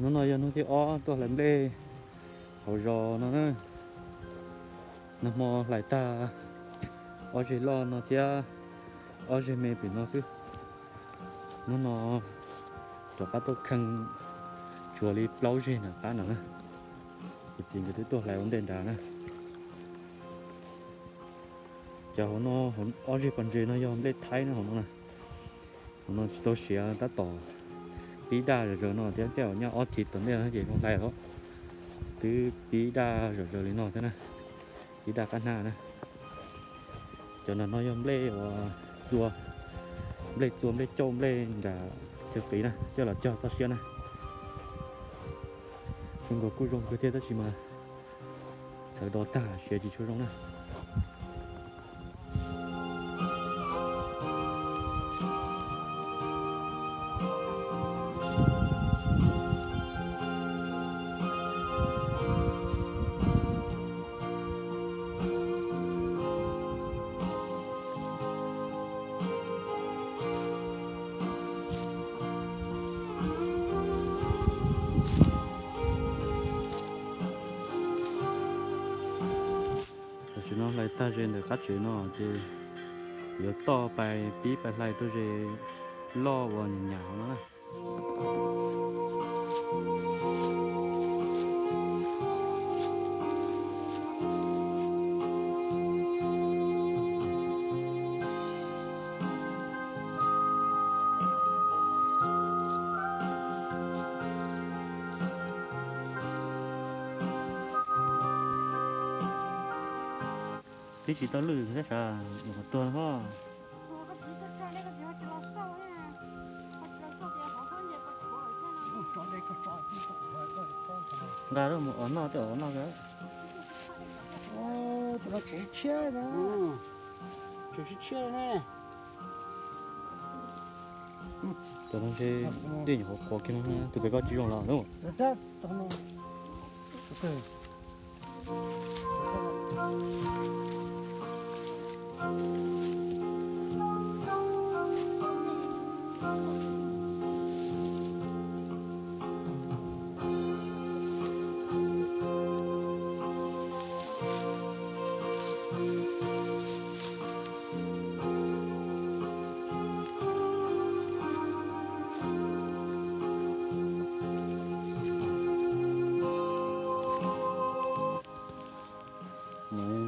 Hnub no yog hnub thib ob tuaj hlais nplej hauv zos no na. Nag hmo hlais tag ob zeg loj no thiab ob zeg me pem no xwb. Hnub no rov qab tuaj kheej tshuav li plaub zeg nram qab no na. Kuv txiv nkawd twb tuaj hlais ua ntej nrad na. Cov hauv no, ob zeg pov ntses no yog nplej thaib na hauv no na. Hauv no tsis tau siav tab tom pib daj zom zaws no thiab, tej zaum nyob ob thiv tom ntej no ces zoo hlais lawm. Twb pib daj zom zaws li no thiab na, pib daj qab hnab na. Cov nram no yog nplej uas txua, nplej txua nplej cauj nplej nram chaw qiv na, coj los cog toj siab na. Zoo nkaus kuj zoo kawg thiab tab sis mas txhawv do tag siav tsis tshua zoo na. Tam sim no hlais tag ze ntawm qab tsev no ces yuav toj pais pib pais hlais tuaj ze loj uas nyam nyam no na. Twb tsis tau lwj tab sis yuav qhov tuag no. Nqa mus ua noj tej ua noj. Tus no tseem tshiab na. Tseem tshiab tshiab ne. Cov no ntshe dej nyuam qhuav qhuav kiag no, tus pem koj tsis zoo los na.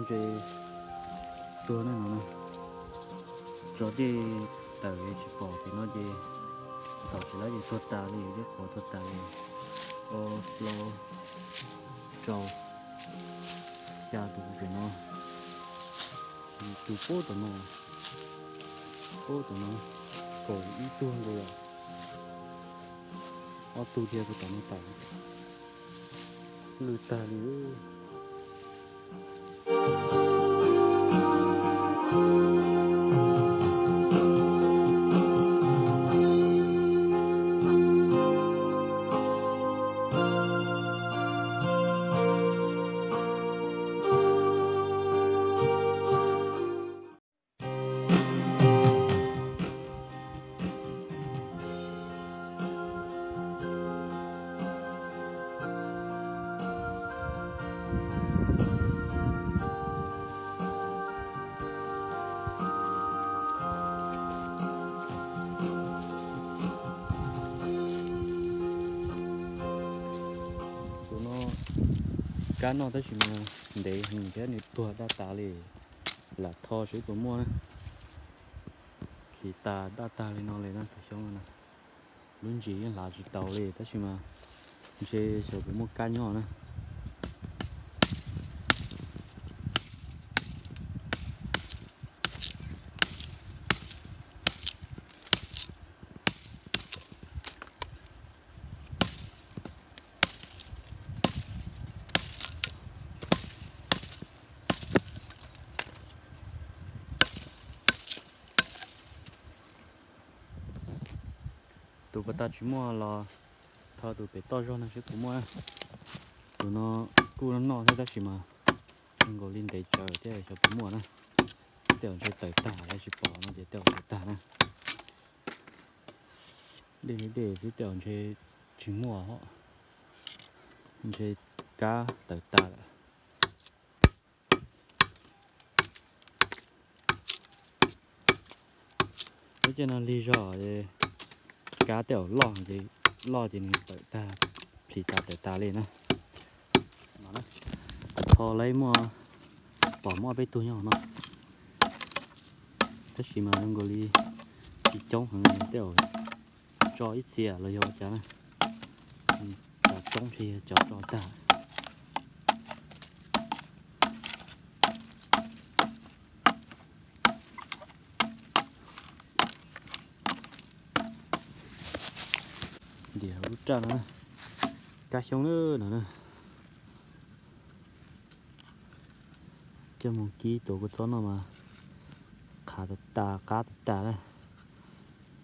Ntses tuag na no, tso dej tawm tsis pom pem no ces tom tsis lawv ces tuag tas li, dej qhuav tuag tas li. Ob plaub rau xya tus pem no, tus pub tom no, pub tom no, kaum ib tug nkaus yom. Ob tug thiab tus tom no tawm lwj tag li. Tus no kab noj tab sis mas ntev heev thiab nws tuag daj tas li, lam tho seb puas muaj na. Khi tas daj tag li no li na tus xyoob no na. Lub ntsis yeej hlav tsis tau li tab sis mas ntshe xyov puas muaj kab nyob na. Tus pas tas tsis muaj los tho tus pem toj zog no seb puas muaj. Tus no kuj noj thiab tab sis mas zoo nkaus li ntev tsawv thiab xyov puas muaj na. Tej zaum ntshe tawm tag los tsis pom no ces tej zaum tawm tag na. Dej dej xwb tej zaum ntshe tsis muaj hos. Ntshe kab tawm tag lawm. Lub caij no lig zog, kab tej zaum loj ces, loj ces nws tawm tag, plhis tas tawm tas li na. Tho lawv muaj, pom muaj ob peb tug nyob no, tab sis mas zoo nkaus li tsis coob heev, tej zaum tso ib txhia los yog ua cas na. Cov coob ntshe yog cov tso tag. Ntiam lub raj no, kab xyoob na no na. Coj mus kib tuav kua txob noj mas qhav tas tas qab tas tas na.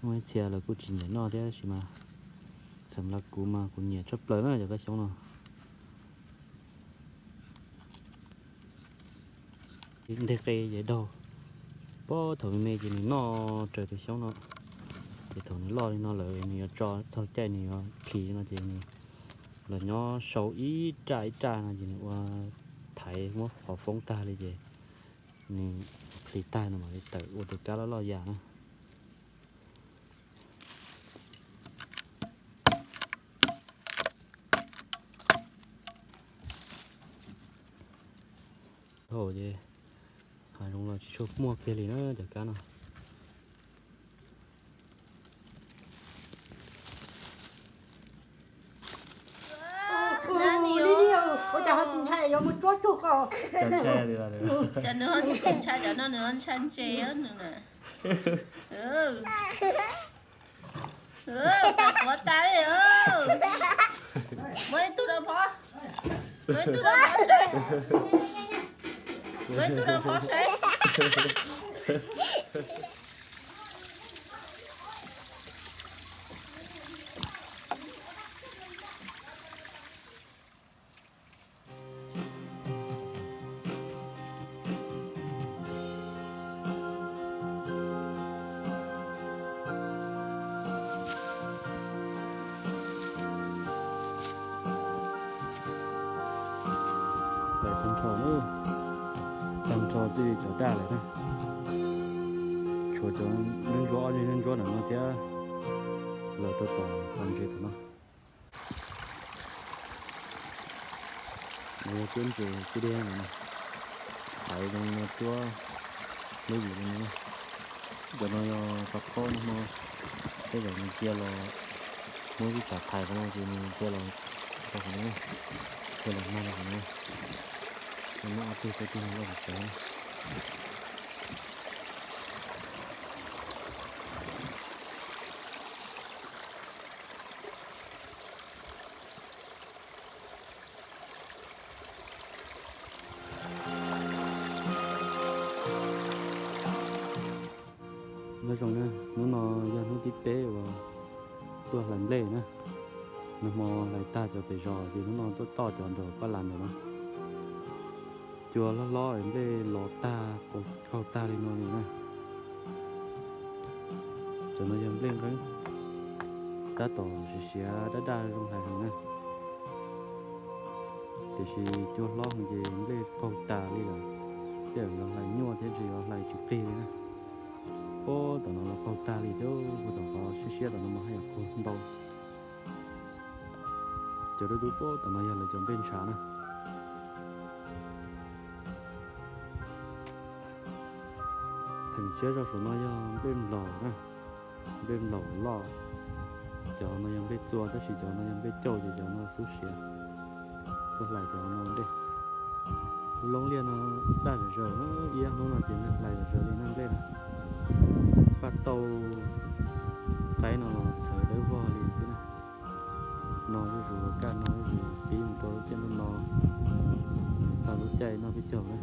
Muaj ib txhia lawv kuj tsis nyiam noj thiab tab sis mas xam lab kuv mas kuv nyiam tshaj plaws na cov kab xyoob no. Nteg qe ces daug, puag thaum me me ces nws noj raws tus xyoob no, ces thaum nws loj li no lawm nws yuav tso txog caij nws yuav plhis no ces nws los nyob sau ib raj ib raj no ces nws ua thaiv muab qhov foob tag li ces nws plhis tag no mam li tawm ua tus kab loj loj yam na. Hauv ces hav zoov los tsis tshua muaj kiag li na cov kab no. Ua cas ho tsis ntshai yuav mus tsuab tsuag ko? Cas nws ho tsis ntshai cov no, nws ho ntshai ntses nws na. Tuav tas li. Muab ib tug rau pov, muab ib tug rau pov saib, muab ib tug rau pov saib. Tag nrho na, tag nrho txij li cov daj lawm na. Tshuav cov ntsuab ntsuab, ob ntsuab ntsuab ntawm no thiab, los rau tom qhov ntses tom no. No yog cuab ntses cuab dej no, thaiv zoo li no cuab lub vim li no. Cov no yog tau qhob no hmo, tej zaum nws cia los muab ib tsam thaiv qhov no ces nws cia los rau qhov no, cia los mag rau qhov no. Muab ob tug peb tug no loj tsis tsav. Nyob zoo na, hnub no yog hnub thib peb uas tuaj hlais nplej na. Nag hmo hlais tag cov pem zos ces hnub no tuaj toj cov nraum pab las ntawm no. Cua hlob hlob es nplej los tag qaug tag li no li na. Cov no yog nplej nqeeb, tab tom siav siav daj daj zoo hlais heev na. Tiam sis cua hlob heev ces nplej qaug tas li lawm, tej zaum yuav hlais nyuaj thiab ntshe yuav hlais tsis qig li na. Puag tom no los qaug tag li thiab, puag tom qhov siab siab tom no mas haj yam qaug ntau. Cov dub dub puag tom no yog lawv cov nplej ntshav na. Theem siab zog saum no yog nplej nplaum na, nplej nplaum loj. Cov no yog nplej txua tab sis cov no yog nplej cauj ces cov no xub siav. Tuaj hlais cov no ntej. Lub loob liaj no daj zom zaws, ib hnub no ces hlais zom zaws li na nplej na. Paj tauj qaib no los txhawv dawb vog li xwb na. No zuj zus, kaj no zuj zus, pib mus rau lub caij ntuj no, txog lub caij noj peb caug na.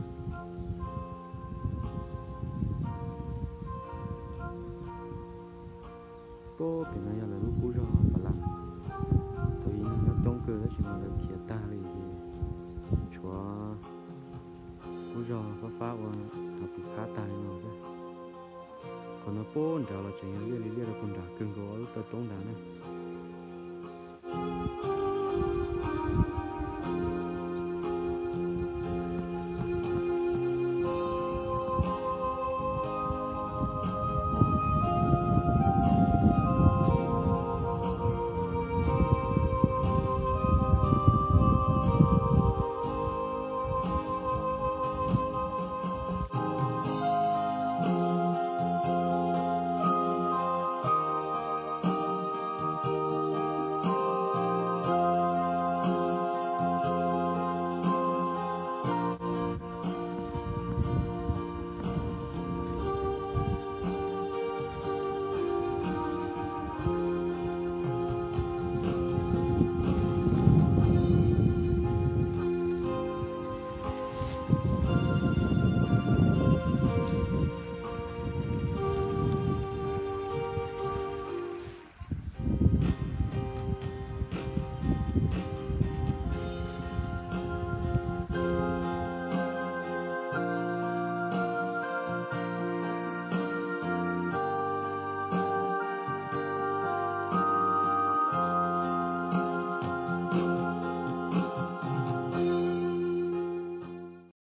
Puag pem no yog lawv lub qub zog